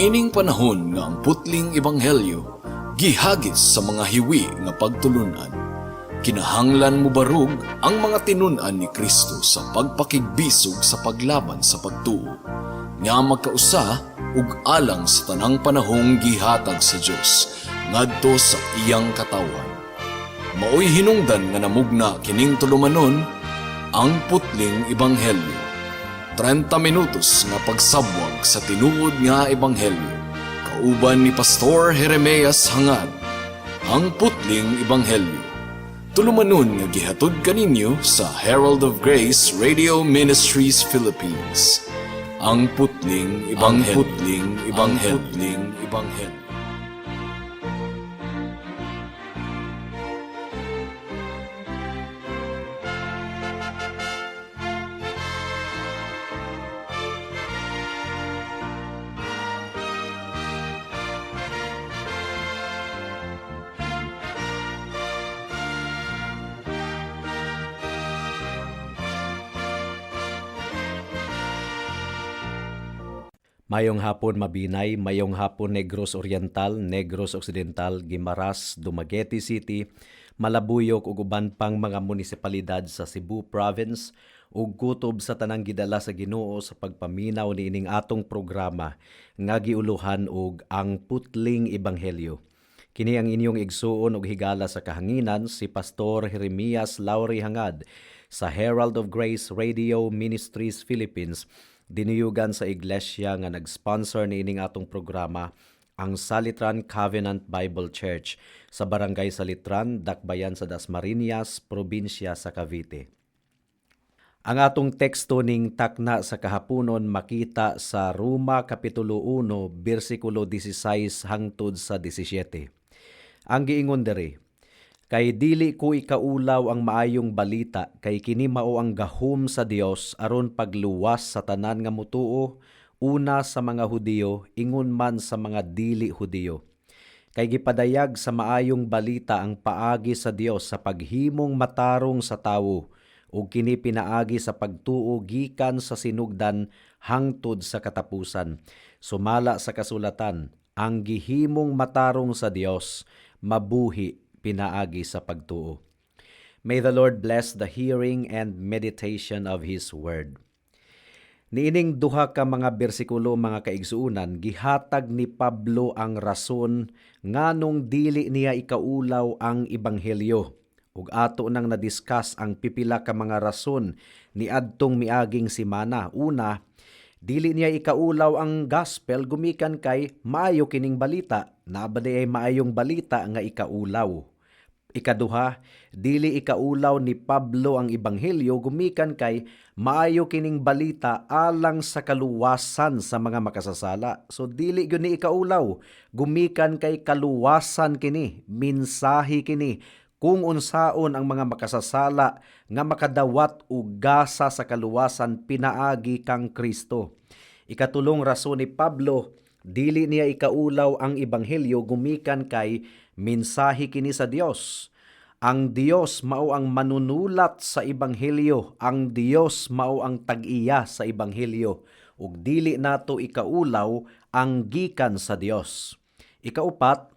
Niining panahon nga ang putling ebanghelyo gihagis sa mga hiwi nga pagtulunan, kinahanglan mobarog ang mga tinun-an ni Kristo sa pagpakigbisog sa paglaban sa pagtuo nga magkausa ug alang sa tanang panahong gihatag sa Dios ngadto sa iyang katawhan. Maoy hinungdan nga namugna kining tulumanon, Ang Putling Ebanghelyo. 30 minutos nga pagsabwag sa tinuod nga ebanghelyo. Kauban ni Pastor Jeremias Hangad. Ang Putling Ebanghelyo. Tulumanon nga gihatod kaninyo sa Herald of Grace Radio Ministries Philippines. Ang Putling Ebanghelyo. Ang Putling Ebanghelyo. Ang Putling Ebanghelyo. Mayong hapon, Mabinay, mayong hapon Negros Oriental, Negros Occidental, Guimaras, Dumaguete City, Malabuyok ug uban pang mga munisipalidad sa Cebu Province ug kutob sa tanang gidala sa Ginoo sa pagpaminaw niining atong programa nga giuluhan og Ang Putling Ebanghelyo. Kini ang inyong igsuon ug higala sa kahanginan, si Pastor Jeremias Lauri Hangad sa Herald of Grace Radio Ministries Philippines, dinuyugan sa iglesia nga nag-sponsor niining atong programa, ang Salitran Covenant Bible Church sa Barangay Salitran, Dakbayan sa Dasmariñas, probinsya sa Cavite. Ang atong teksto ning takna sa kahaponon makita sa Roma Kapitulo 1, bersikulo 16 hangtod sa 17. Ang giingon diri, "Kay dili ko ikaulaw ang maayong balita, kay kini mao ang gahom sa Dios aron pagluwas sa tanan nga mutuo, una sa mga Hudiyo, ingon man sa mga dili Hudiyo. Kay gipadayag sa maayong balita ang paagi sa Dios sa paghimong matarong sa tawo, ug kini pinaagi sa pagtuo gikan sa sinugdan hangtod sa katapusan. Sumala sa kasulatan, ang gihimong matarong sa Dios mabuhi pinaagi sa pagtuo." May the Lord bless the hearing and meditation of His Word. Niining duha ka mga bersikulo, mga kaigsuonan, gihatag ni Pablo ang rason nganong dili niya ikaulaw ang ebanghelyo. Ug ato nang na-discuss ang pipila ka mga rason niadtong miaging simana. Una, dili niya ikaulaw ang gospel gumikan kay maayo kining balita. Naa ba diay maayong balita nga ikaulaw? Ikaduha, dili ikaulaw ni Pablo ang ebanghelyo gumikan kay maayo kining balita alang sa kaluwasan sa mga makasasala. So dili gyud ni ikaulaw gumikan kay kaluwasan kini, mensahe kini kung unsaon ang mga makasasala nga makadawat og gasa sa kaluwasan pinaagi kang Kristo. Ikatulong rason ni Pablo, dili niya ikaulaw ang ebanghelyo gumikan kay mensahe kini sa Dios. Ang Dios mao ang manunulat sa ebanghelyo, ang Dios mao ang tag-iya sa ebanghelyo, ug dili nato ikaulaw ang gikan sa Dios. Ikaupat,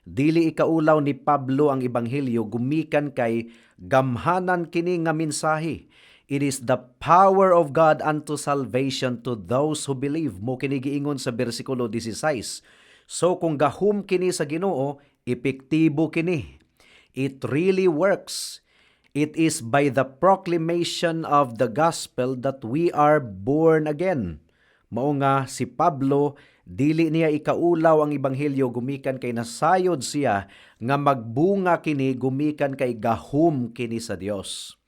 dili ikaulaw ni Pablo ang ebanghelyo gumikan kay gamhanan kini nga mensahe. It is the power of God unto salvation to those who believe. Mao kini giingon sa bersikulo 16. So kung gahom kini sa Ginoo, epektibo kini. It really works. It is by the proclamation of the gospel that we are born again. Mao nga si Pablo, dili niya ikaulaw ang ebanghelyo gumikan kay nasayod siya nga magbunga kini gumikan kay gahom kini sa Dios.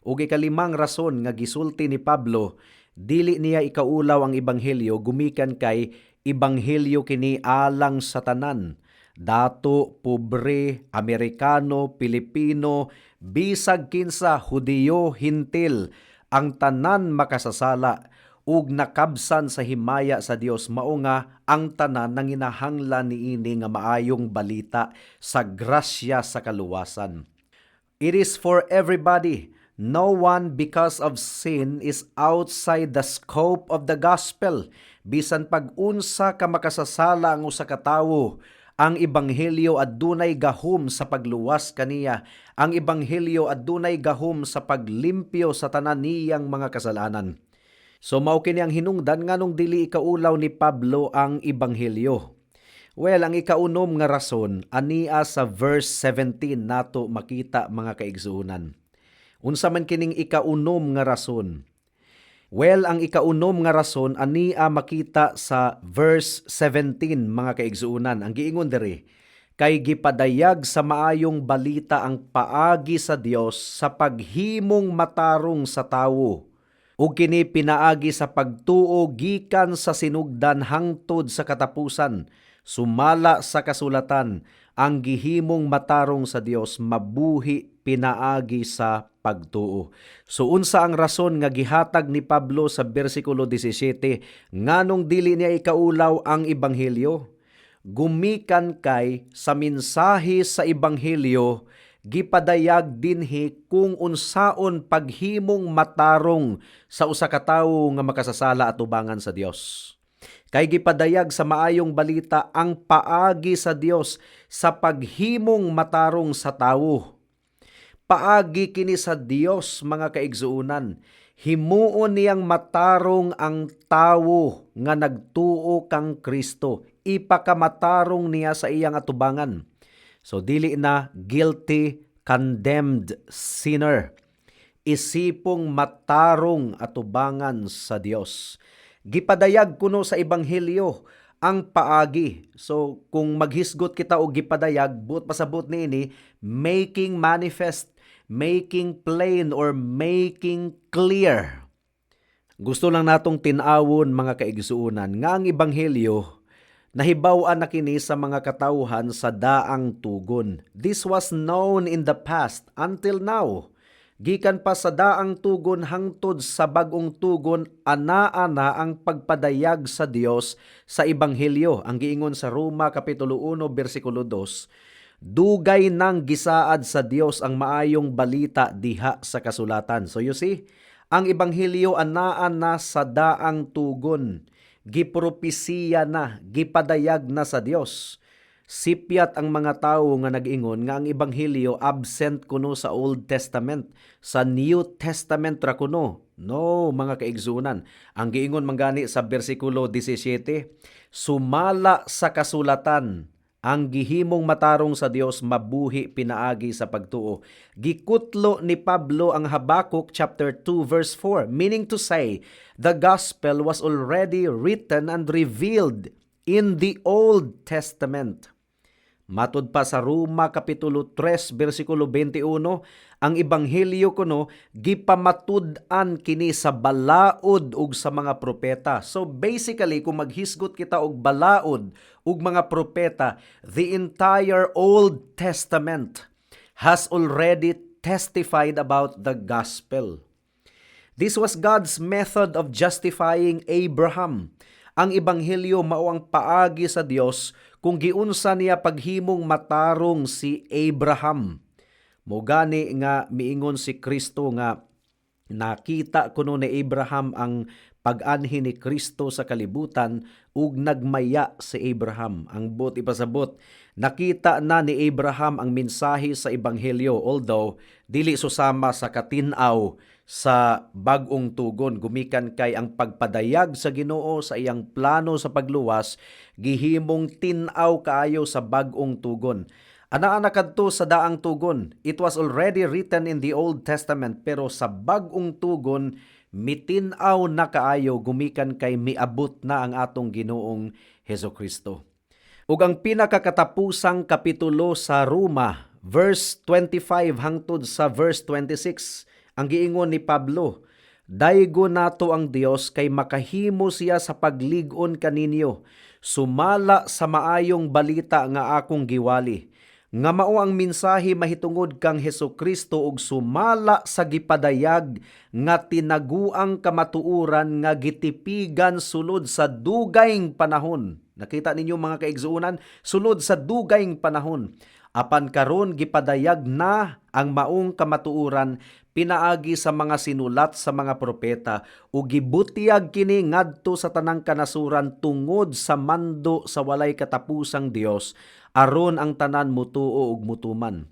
Ug ikalimang rason nga gisulti ni Pablo, dili niya ikaulaw ang ebanghelyo gumikan kay ebanghelyo kini alang sa tanan. Dato, pobre, Amerikano, Pilipino, bisag kinsa, Hudiyo, Hintil, ang tanan makasasala ug nakabsan sa himaya sa Dios, mao nga ang tanan nanginahanglan niini nga maayong balita sa grasya sa kaluwasan. It is for everybody. No one, because of sin, is outside the scope of the gospel. Bisan pag-unsa ka makasasala ang usa ka tawo, ang ebanghelyo adunay gahom sa pagluwas kaniya. Ang ebanghelyo adunay gahom sa paglimpyo sa tanan niyang mga kasalanan. So mao kini ang hinungdan nganong dili ikaulaw ni Pablo ang ebanghelyo. Well, ang ikaunom nga rason ania sa verse 17 nato makita, mga kaigsuonan. Unsa man kining ikaunom nga rason? Well, ang ikaunom nga rason ania makita sa verse 17, mga kaigsuonan. Ang giingon diri, kay gipadayag sa maayong balita ang paagi sa Dios sa paghimong matarong sa tawo. Ug kini pinaagi sa pagtuo gikan sa sinugdan hangtod sa katapusan. Sumala sa kasulatan, ang gihimong matarong sa Dios mabuhi pinaagi sa pagtuo. So unsa ang rason nga gihatag ni Pablo sa bersikulo 17 nganong dili niya ikaulaw ang ebanghelyo? Gumikan kay sa mensahe sa ebanghelyo gipadayag dinhi kung unsaon paghimong matarong sa usa ka tawo nga makasasala atubangan sa Dios. Kay gipadayag sa maayong balita ang paagi sa Dios sa paghimong matarong sa tawo. Paagi kini sa Dios, mga kaigsuonan. Himuon niyang matarong ang tawo nga nagtuo kang Kristo. Ipakamatarong niya sa iyang atubangan. So dili na guilty, condemned sinner. Isipong matarong atubangan sa Dios. Gipadayag kuno sa ebanghelyo ang paagi. So kung maghisgot kita og gipadayag, buot pasabot niini making manifest, making plain or making clear. Gusto lang natong tin-awon, mga kaigsuonan, nga ang ebanghelyo nahibaw-an na kini sa mga katawhan sa daang tugon. This was known in the past until now. Gikan pa sa daang tugon hangtod sa bag-ong tugon, anaa na ang pagpadayag sa Dios sa ebanghelyo. Ang giingon sa Roma kapitulo 1 bersikulo 2, dugay nang gisaad sa Dios ang maayong balita diha sa kasulatan. So you see, ang ebanghelyo anaa na sa daang tugon. Gipropesiya na, gipadayag na sa Dios. Sipyat ang mga tawo nga nag-ingon nga ang ebanghelyo absent kuno sa Old Testament, sa New Testament ra kuno. No, mga kaigsuonan. Ang giingon man gani sa bersikulo 17, sumala sa kasulatan, ang gihimong matarong sa Dios mabuhi pinaagi sa pagtuo. Gikutlo ni Pablo ang Habakuk chapter 2 verse 4, meaning to say, the gospel was already written and revealed in the Old Testament. Matud pa sa Roma kapitulo 3 bersikulo 21, ang ebanghelyo kuno gipamatud-an kini sa balaod ug sa mga propeta. So basically, kung maghisgot kita og balaod ug mga propeta, the entire Old Testament has already testified about the gospel. This was God's method of justifying Abraham. Ang ebanghelyo mao ang paagi sa Dios kung giunsa niya paghimong matarong si Abraham. Mao gani nga miingon si Kristo nga nakita kuno ni Abraham ang pag-anhi ni Kristo sa kalibutan ug nagmaya si Abraham. Ang buot ipasabot, nakita na ni Abraham ang mensahe sa ebanghelyo, although dili susama sa katin-aw sa bag-ong tugon, gumikan kay ang pagpadayag sa Ginoo sa iyang plano sa pagluwas gihimong tin-aw kaayo sa bag-ong tugon. Anaa na kadto sa daang tugon. It was already written in the Old Testament, pero sa bag-ong tugon mitin-aw na kaayo gumikan kay miabot na ang atong Ginoong Hesus Kristo. Ug ang pinakakatapusang kapitulo sa Roma, verse 25 hangtod sa verse 26, ang giingon ni Pablo, "Daygon nato ang Dios kay makahimo siya sa paglig-on kaninyo sumala sa maayong balita nga akong giwali, nga mao ang mensahe mahitungod kang Hesus Kristo ug sumala sa gipadayag nga tinaguang kamatuoran nga gitipigan sulod sa dugayng panahon." Nakita ninyo, mga kaigsuonan, sulod sa dugayng panahon. Apan karon gipadayag na ang maong kamatuoran pinaagi sa mga sinulat sa mga propeta ug gibutyag kini ngadto sa tanang kanasuran tungod sa mando sa walay katapusang Dios, aron ang tanan mutuo ug mutuman.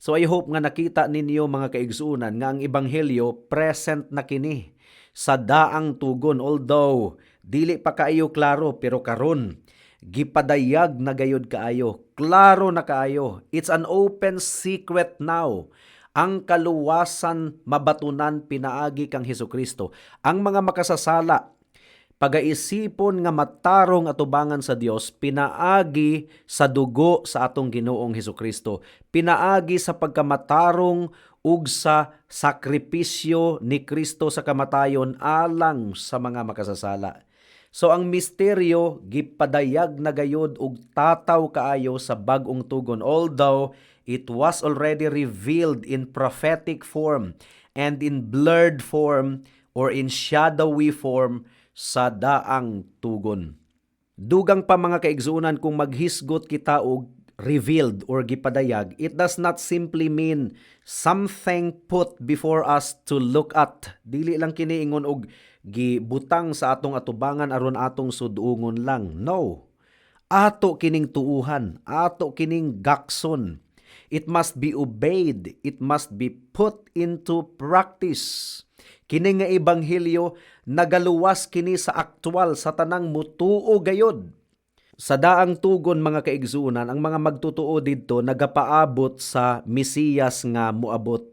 So I hope nga nakita ninyo, mga kaigsuonan, nga ang ebanghelyo present na kini sa daang tugon, although dili pa kaayo klaro, pero karon gipadayag na gayud kaayo, klaro na kaayo. It's an open secret now. Ang kaluwasan mabatunan pinaagi kang Hesukristo. Ang mga makasasala pagaisipon nga matarong atubangan sa Dios pinaagi sa dugo sa atong Ginoong Hesukristo, pinaagi sa pagkamatarong ug sa sakripisyo ni Kristo sa kamatayon alang sa mga makasasala. So ang misteryo gipadayag na gayod og tataw kaayo sa bag-ong tugon, although it was already revealed in prophetic form and in blurred form or in shadowy form sa daang tugon. Dugang pa, mga kaigsuonan, kung maghisgot kita og revealed or gipadayag, it does not simply mean something put before us to look at. Dili lang kini ingon og gibutang sa atong atubangan aron atong sudungon lang. No. Ato kining tuuhan, ato kining gakson. It must be obeyed, it must be put into practice. Kini nga ebanghelyo nagaluwas kini sa aktual sa tanang mutuo gayod. Sa daang tugon, mga kaigsuonan, ang mga magtutuo didto nagapaabot sa Mesiyas nga muabot.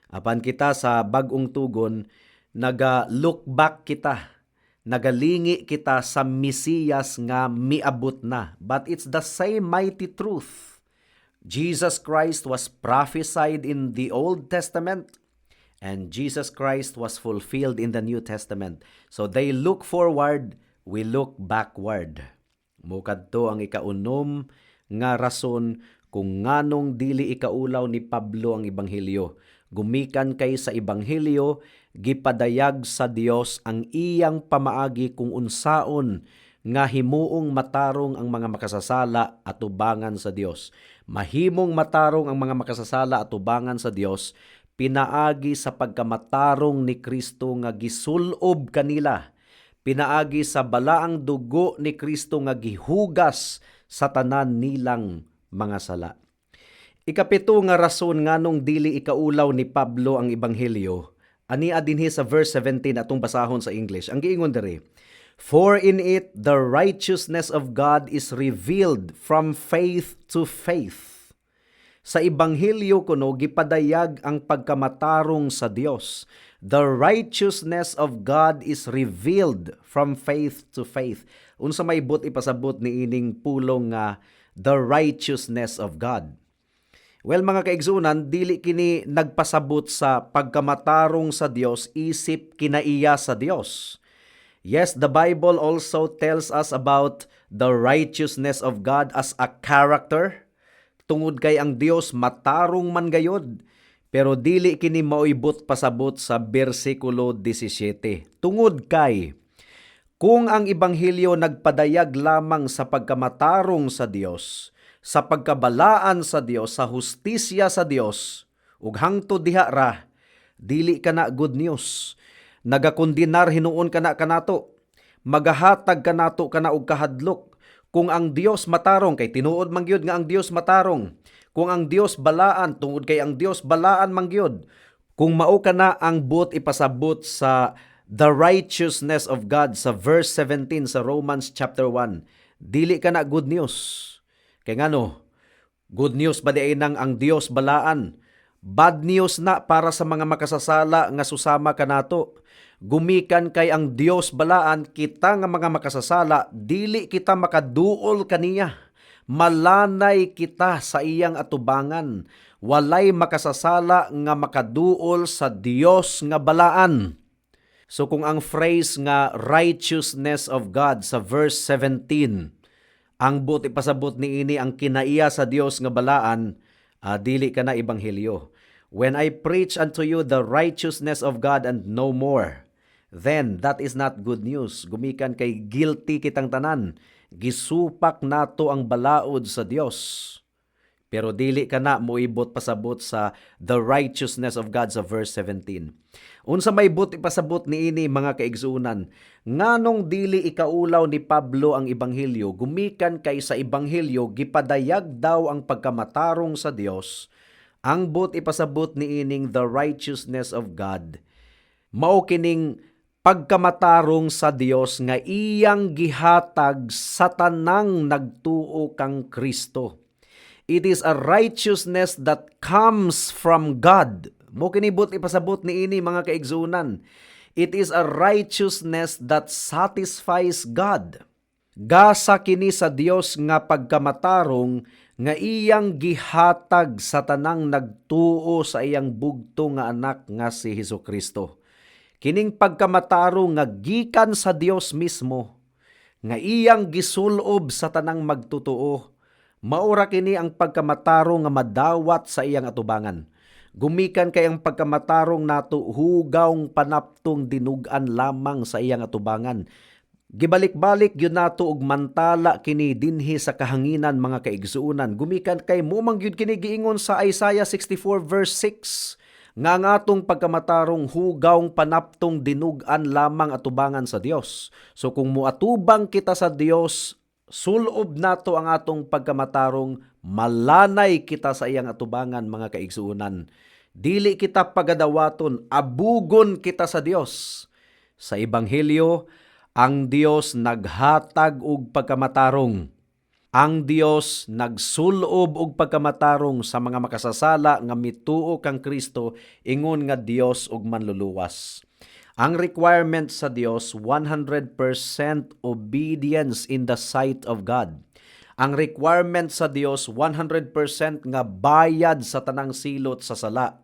Apan kita sa bag-ong tugon, naga look back kita. Nagalingi kita sa Mesiyas nga miabot na. But it's the same mighty truth. Jesus Christ was prophesied in the Old Testament and Jesus Christ was fulfilled in the New Testament. So they look forward, we look backward. Mukadto ang ikaunom nga rason kung nganong dili ikaulaw ni Pablo ang ebanghelyo. Gumikan kay sa ebanghelyo gipadayag sa Dios ang iyang pamaagi kung unsaon nga himuong matarong ang mga makasasala atubangan sa Dios. Mahimong matarong ang mga makasasala atubangan sa Dios pinaagi sa pagkamatarong ni Kristo nga gisulob kanila, pinaagi sa balaang dugo ni Kristo nga gihugas sa tanan nilang mga sala. Ikapito nga rason nganong dili ikaulaw ni Pablo ang ebanghelyo, ania dinhi sa verse 17, atong basahon sa English. Ang giingon diri, "For in it the righteousness of God is revealed from faith to faith." Sa ebanghelyo kuno gipadayag ang pagkamatarong sa Dios. The righteousness of God is revealed from faith to faith. Unsa may buot ipasabot ni ining pulong nga "the righteousness of God"? Well, mga kaigsuonan, dili kini nagpasabot sa pagkamatarong sa Dios isip kinaiya sa Dios. Yes, the Bible also tells us about the righteousness of God as a character. Tungod kay ang Dios matarong man gayod. Pero dili kini maoy buot pasabot sa bersikulo 17. Tungod kay kung ang ebanghelyo nagpadayag lamang sa pagkamatarong sa Dios, sa pagkabalaan sa Dios, sa hustisya sa Dios, ug hangtod diha ra, dili kana good news. Nagakondenar hinuon kana kanato. Magahatag kanato kana og kahadlok. Kung ang Dios matarong, kay tinuod man gyud nga ang Dios matarong. Kung ang Dios balaan, tungod kay ang Dios balaan man gyud. Kung mao kana ang buot ipasabot sa "the righteousness of God" sa verse 17 sa Romans chapter 1, dili kana good news. Kay ngano, good news ba diay nang ang Dios balaan? Bad news na para sa mga makasasala nga susama kanato. Gumikan kay ang Dios balaan, kita nga mga makasasala dili kita makaduol kaniya. Malanay kita sa iyang atubangan. Walay makasasala nga makaduol sa Dios nga balaan. So kung ang phrase nga "righteousness of God" sa verse 17 ang buot ipasabot niini ang kinaiya sa Dios nga balaan, dili kana ebanghelyo. When I preach unto you the righteousness of God and no more, then that is not good news. Gumikan kay guilty kitang tanan. Gisupak nato ang balaod sa Dios. Pero dili ka na moibot pasabot sa the righteousness of God sa verse 17. Unsa may buot ipasabot niini, mga kaigsuonan? Nganong dili ikaulaw ni Pablo ang ebanghelyo, gumikan kay sa ebanghelyo gipadayag daw ang pagkamatarong sa Dios? Ang buot ipasabot niining the righteousness of God, mao kining pagkamatarong sa Dios nga iyang gihatag sa tanang nagtuo kang Kristo. It is a righteousness that comes from God. Mao kini buot ipasabot niini, mga kaigsuonan. It is a righteousness that satisfies God. Gasa kini sa Dios nga pagkamatarong nga iyang gihatag sa tanang nagtuo sa iyang bugto nga anak nga si Hesus Kristo. Kining pagkamatarong nga gikan sa Dios mismo nga iyang gisulob sa tanang magtutuo, maura kini ang pagkamatarong nga madawat sa iyang atubangan. Gumikan kay ang pagkamatarong nato hugawng panaptong dinug-an lamang sa iyang atubangan. Gibalik-balik gyud nato og mantala kini dinhi sa kahanginan, mga kaigsuonan. Gumikan kay mao man gyud kini giingon sa Isaiah 64 verse 6 nga ang atong pagkamatarong hugawng panaptong dinug-an lamang atubangan sa Dios. So kung muatubang kita sa Dios, sulob nato ang atong pagkamatarong, malanay kita sa iyang atubangan, mga kaigsuonan. Dili kita pagadawaton, abugon kita sa Dios. Sa ebanghelyo, ang Dios naghatag og pagkamatarong. Ang Dios nagsulob og pagkamatarong sa mga makasasala nga mituo kang Kristo ingon nga Dios ug Manluluwas. Ang requirement sa Dios, 100% obedience in the sight of God. Ang requirement sa Dios, 100% nga bayad sa tanang silot sa sala.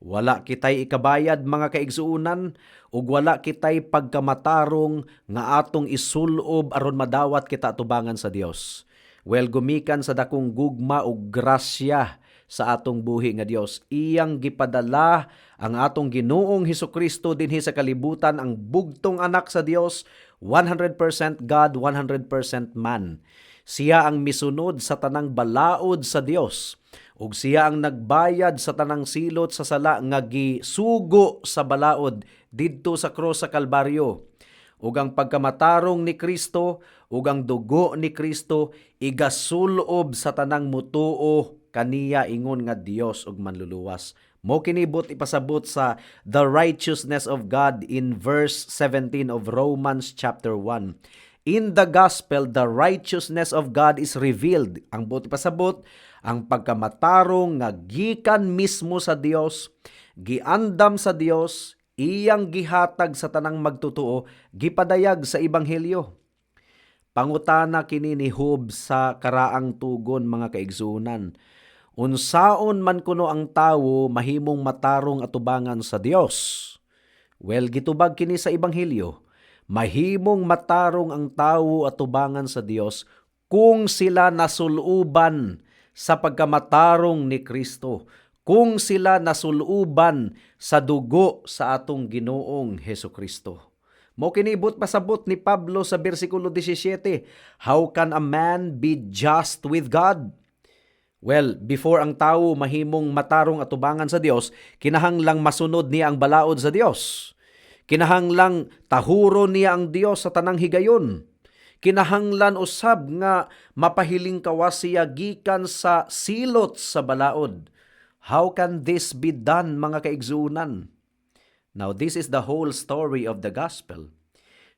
Wala kitay ikabayad, mga kaigsuonan, ug wala kitay pagkamatarong nga atong isulob aron madawat kita atubangan sa Dios. Well, gumikan sa dakong gugma ug grasya sa atong buhi nga Dios, iyang gipadala ang atong Ginoong Hesukristo dinhi sa kalibutan, ang bugtong anak sa Dios, 100% God, 100% man. Siya ang misunod sa tanang balaod sa Dios ug siya ang nagbayad sa tanang silot sa sala nga gisugo sa balaod didto sa krus sa Kalbaryo. Ug ang pagkamatarong ni Kristo ug ang dugo ni Kristo igasulob sa tanang mutuo kaniya ingon nga Dios ug Manluluwas. Mao kini buot ipasabot sa the righteousness of God in verse 17 of Romans chapter 1. In the gospel, the righteousness of God is revealed. Ang buot ipasabot, ang pagkamatarong nga gikan mismo sa Dios, giandam sa Dios, iyang gihatag sa tanang magtutuo, gipadayag sa ebanghelyo. Pangutana kini ni Job sa karaang tugon, mga kaigsuonan. Unsaon man kuno ang tawo mahimong matarong atubangan sa Dios? Well, gitubag kini sa ebanghelyo. Mahimong matarong ang tawo atubangan sa Dios kung sila nasuluban sa pagkamatarong ni Kristo, kung sila nasuluban sa dugo sa atong Ginoong Hesus Kristo. Mao kini buot pasabot ni Pablo sa bersikulo 17, "How can a man be just with God?" Well, before ang tawo mahimong matarong atubangan sa Dios, kinahanglang masunod niya ang balaod sa Dios. Kinahanglang tahuron niya ang Dios sa tanang higayon. Kinahanglan usab nga mapahiling kawas siya gikan sa silot sa balaod. How can this be done, mga kaigsuonan? Now, this is the whole story of the gospel.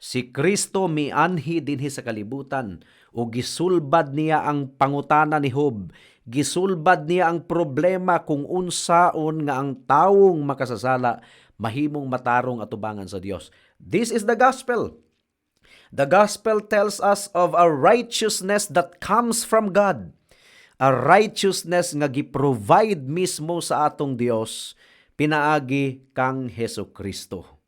Si Kristo mianhi dinhi sa kalibutan ug gisulbad niya ang pangutana ni Job. Gisulbad niya ang problema kung unsaon nga ang tawong makasasala mahimong matarong atubangan sa Dios. This is the gospel. The gospel tells us of a righteousness that comes from God. A righteousness nga gi-provide mismo sa atong Dios pinaagi kang Hesus Kristo.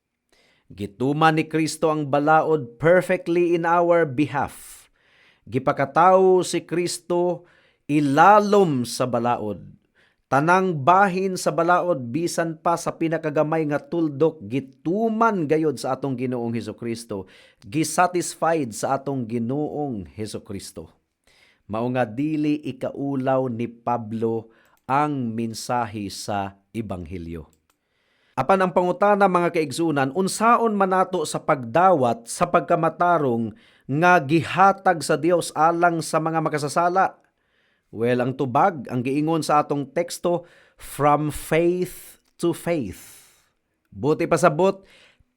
Gituman ni Kristo ang balaod perfectly in our behalf. Gipakatawo si Kristo ilalom sa balaod. Tanang bahin sa balaod, bisan pa sa pinakagamay nga tuldok, gituman gayod sa atong Ginoong Hesus Kristo, gisatisfied sa atong Ginoong Hesus Kristo. Mao nga dili ikaulaw ni Pablo ang mensahe sa ebanghelyo. Apan ang pangutana, mga kaigsunan, unsaon man nato sa pagdawat sa pagkamatarong nga gihatag sa Dios alang sa mga makasasala? Well, ang tubag, ang giingon sa atong teksto, from faith to faith. Buot ipasabot,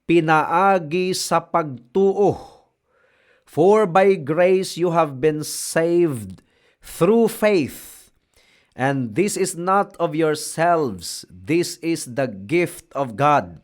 pinaagi sa pagtuo. For by grace you have been saved through faith. And this is not of yourselves, this is the gift of God.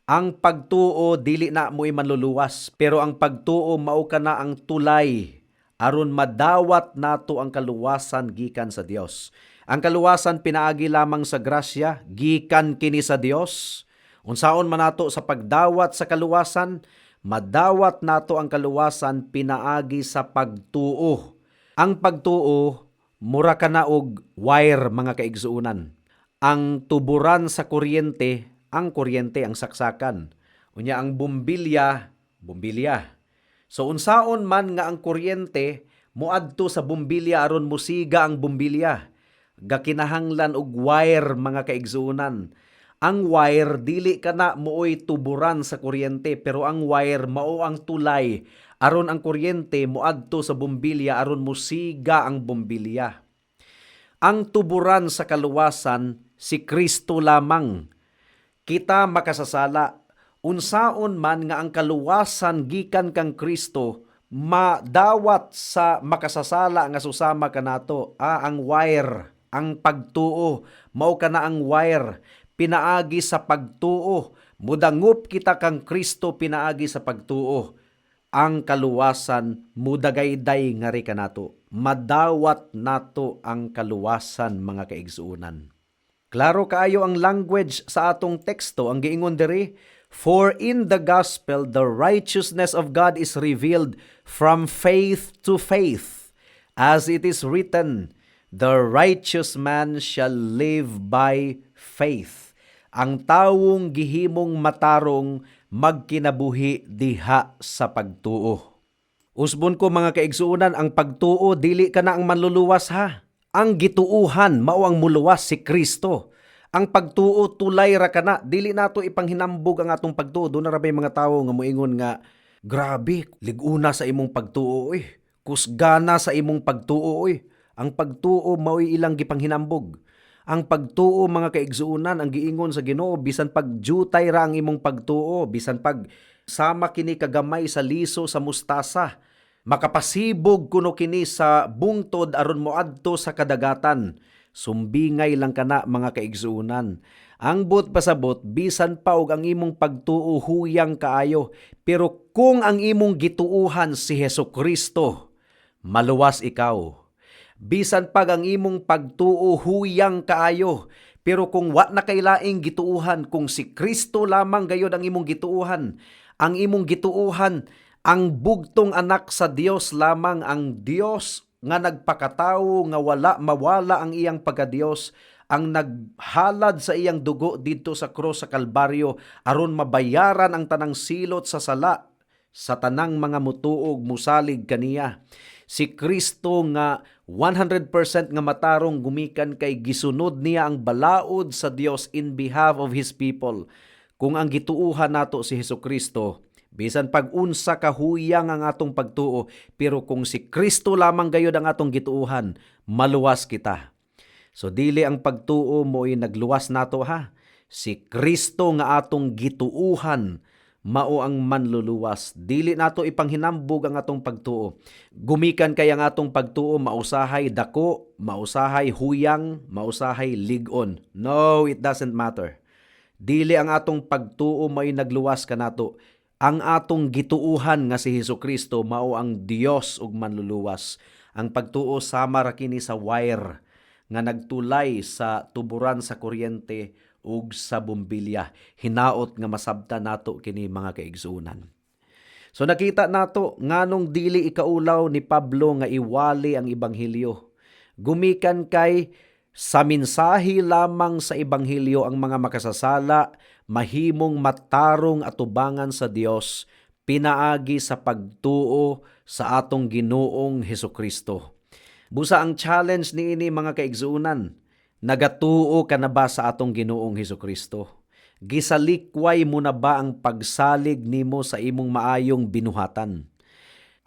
Ang pagtuo dili na mo'y manluluwas, pero ang pagtuo mao kana ang tulay aron madawat nato ang kaluwasan gikan sa Dios. Ang kaluwasan pinaagi lamang sa grasya, gikan kini sa Dios. Unsaon man nato sa pagdawat sa kaluwasan? Madawat nato ang kaluwasan pinaagi sa pagtuo. Ang pagtuo mura kana og wire, mga kaigsuonan. Ang tuburan sa kuryente, ang kuryente ang saksakan. Unya ang bumbilya, bumbilya. So unsaon man nga ang kuryente moadto sa bumbilya aron musiga ang bumbilya? Gakinahanglan og wire, mga kaigsuonan. Ang wire dili kana mooy tuburan sa kuryente, pero ang wire mao ang tulay aron ang kuryente moadto sa bumbilya aron musiga ang bumbilya. Ang tuburan sa kaluwasan, si Kristo lamang. Kita makasasala. Unsaon man nga ang kaluwasan gikan kang Kristo madawat sa makasasala nga susama kanato? Ah, ang wire, ang pagtuo, mao kana ang wire pinaagi sa pagtuo. Mudangup kita kang Kristo pinaagi sa pagtuo. Ang kaluwasan mudagayday ngari kanato. Madawat nato ang kaluwasan, mga kaigsuonan. Klaro kaayo ang language sa atong teksto. Ang giingon diri, "For in the gospel the righteousness of God is revealed from faith to faith, as it is written, the righteous man shall live by faith." Ang tawong gihimong matarong magkinabuhi diha sa pagtuo. Usbon ko, mga kaigsuonan, ang pagtuo dili kana ang manluluwas ha. Ang gituuhan mao ang muluwas, si Kristo. Ang pagtuo tulay ra kana, dili nato ipanghinambog ang atong pagtuo. Duna ra bay mga tawo nga moingon nga, "Grabe, lig-una sa imong pagtuo oy. Kusgana sa imong pagtuo oy." Ang pagtuo mao'y ilang gipanghinambog. Ang pagtuo, mga kaigsuonan, ang giingon sa Ginoo, bisan pag jutay ra ang imong pagtuo, bisan pag sama kini kagamay sa liso sa mustasa, makapasibog kuno kini sa bungtod aron moadto sa kadagatan. Sumbingay lang kana, mga kaigsuonan. Ang buot pasabot, bisan pa og ang imong pagtuo huyang kaayo, pero kung ang imong gituuhan si Heso Kristo, maluwas ikaw. Bisan pag ang imong pagtuo huyang kaayo, pero kung wa na kay laing gituuhan, kung si Kristo lamang gayod ang imong gituuhan ang bugtong anak sa Dios lamang, ang Dios nga nagpakatawo nga wala mawala ang iyang pagkadiyos, ang naghalad sa iyang dugo didto sa krus sa Kalbaryo aron mabayaran ang tanang silot sa sala sa tanang mga mutuog musalig kaniya. Si Kristo nga 100% nga matarong gumikan kay gisunod niya ang balaod sa Dios in behalf of His people. Kung ang gituuhan nato si Hesus Kristo, bisan pag unsa ka huyang ang atong pagtuo, pero kung si Kristo lamang gayod ang atong gituuhan, maluwas kita. So dili ang pagtuo mo'y nagluwas nato ha. Si Kristo nga atong gituuhan mao ang manluluwas. Dili nato ipanghinambog ang atong pagtuo. Gumikan kay ang atong pagtuo mausahay dako, mausahay huyang, mausahay lig-on. No, it doesn't matter. Dili ang atong pagtuo may nagluwas kanato. Ang atong gituuhan nga si Hesus Kristo mao ang Dios ug manluluwas. Ang pagtuo sama ra kini sa wire nga nagtulay sa tuburan sa kuryente ug sa bumbilya. Hinaot nga masabta nato kini, mga kaigsuonan. So nakita nato nganong dili ikaulaw ni Pablo nga iwali ang ebanghelyo. Gumikan kay sa mensahe lamang sa ebanghelyo ang mga makasasala mahimong matarong atubangan sa Dios pinaagi sa pagtuo sa atong Ginoong Hesukristo. Busa ang challenge niini, mga kaigsuonan, nagatuo ka na ba sa atong Ginoong Hesukristo? Gisalikway mo na ba ang pagsalig nimo sa imong maayong binuhatan?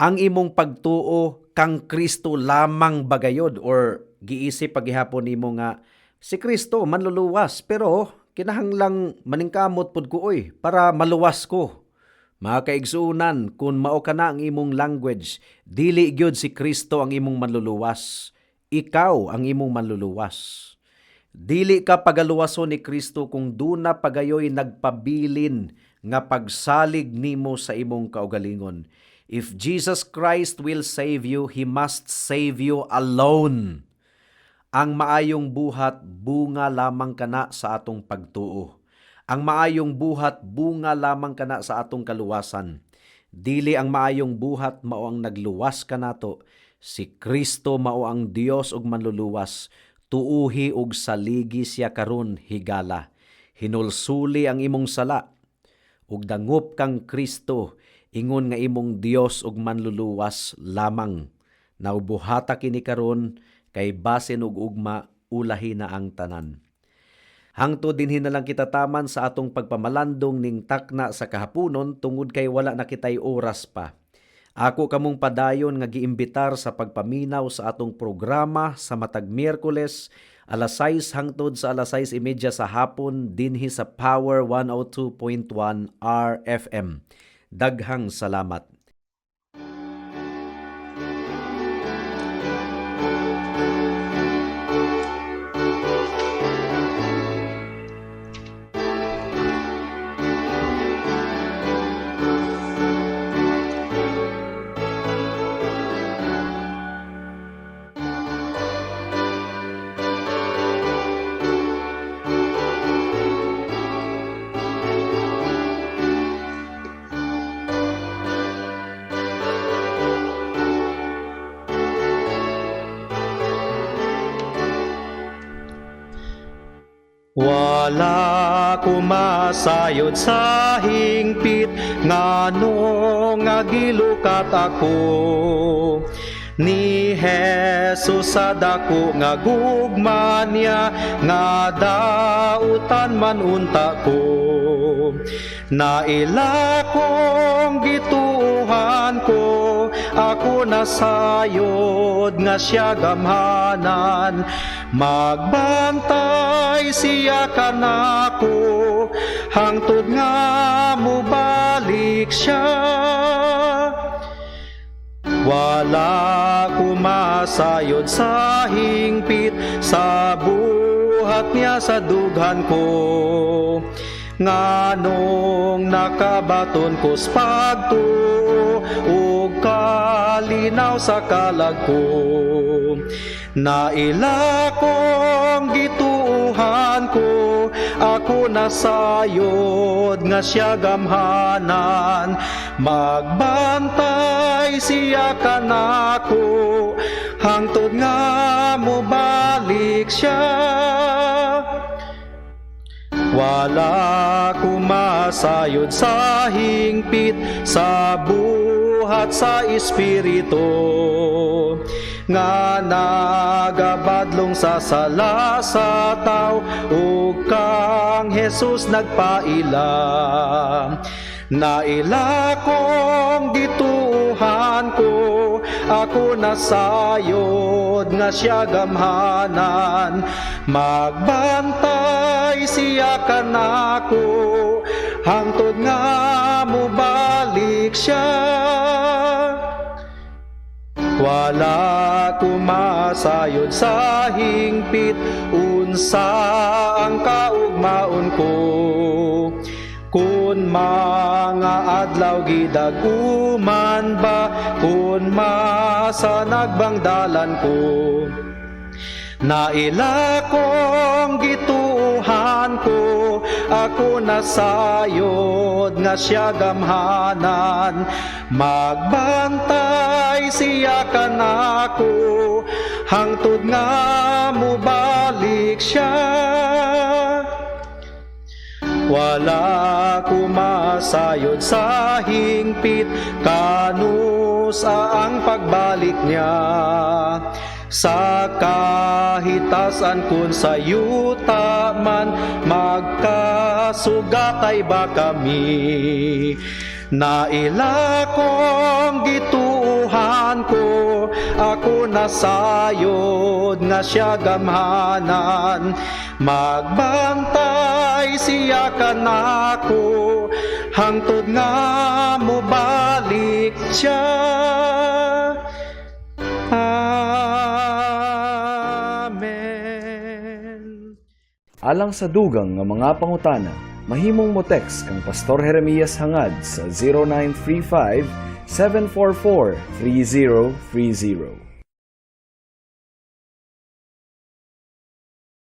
Ang imong pagtuo kang Kristo lamang bagayod or giisip pagihapon nimo nga si Kristo manluluwas pero kinahanglang maningkamot pud ko oy para maluwas ko? Mga kaigsuonan, kung mao kana ang imong language, dili gyud si Kristo ang imong manluluwas. Ikaw ang imong manluluwas. Dili ka pagaluwason ni Kristo kung duna pagayoy nagpabilin nga pagsalig nimo sa imong kaugalingon. If Jesus Christ will save you, He must save you alone. Ang maayong buhat, bunga lamang kana sa atong pagtuo. Ang maayong buhat, bunga lamang kana sa atong kaluwasan. Dili ang maayong buhat mao ang nagluwas kanato. Si Kristo mao ang Dios ug manluluwas. Tuuhi ug saligi siya karon higala. Hinulsuli ang imong sala ug dangop kang Kristo ingon nga imong Dios ug manluluwas lamang. Naubuhata kini karon kay basin og ugma ulahi na ang tanan. Hangtod dinhi na lang kita taman sa atong pagpamalandong ning takna sa kahaponon tungod kay wala na kitay oras pa. Ako kamong padayon nga giimbitar sa pagpaminaw sa atong programa sa matag Miyerkules alas 6 hangtod sa alas 6:30 sa hapon dinhi sa Power 102.1 RFM. Daghang salamat. Wala ko masayod sa hingpit ngano nga gilukat ako ni Jesus sa dako nga gugma niya nga dautan man unta ko. Naila kong gituohan ko, ako nasayod nga siya gamhanan. Magbantay siya kanako hangtod nga mubalik siya. Wala ko masayod sa hingpit sa buhat niya sa dughan ko nganong nakabaton ko pagtuo ug kalinaw sa kalag ko. Naila kong gituohan ko, ako nasayod nga siya gamhanan. Magbantay siya kanako hangtod nga mobalik siya. Wala ko masayod sa hingpit sa buhat sa espiritu nga nagabadlong sa sala sa tao ug kang Jesus nagpaila. Naila kong gituohan ko, ako nasayod nga siya gamhanan. Magbantay siya kanako hangtod nga mobalik siya. Wala ko masayod sa hingpit unsa ang kaugmaon ko kun mga adlaw gidag-uman ba, kun masanag bang dalan ko. Naila kong gituohan ko, ako nasayod nga siya gamhanan. Magbantay siya kanako hangtod nga mobalik siya. Wala ko masayod sa hingpit kanus ang pagbalik niya. Sa kahitasan kun sa yuta man, magkasugatay ba kami? Naila kong gituohan ko, ako nasayod nga siya gamhanan. Magbantay siya kanako hangtod nga mobalik siya. Amen. Alang sa dugang nga mga pangutana, mahimong mo text kang Pastor Jeremias Hangad sa 0935 744 3030.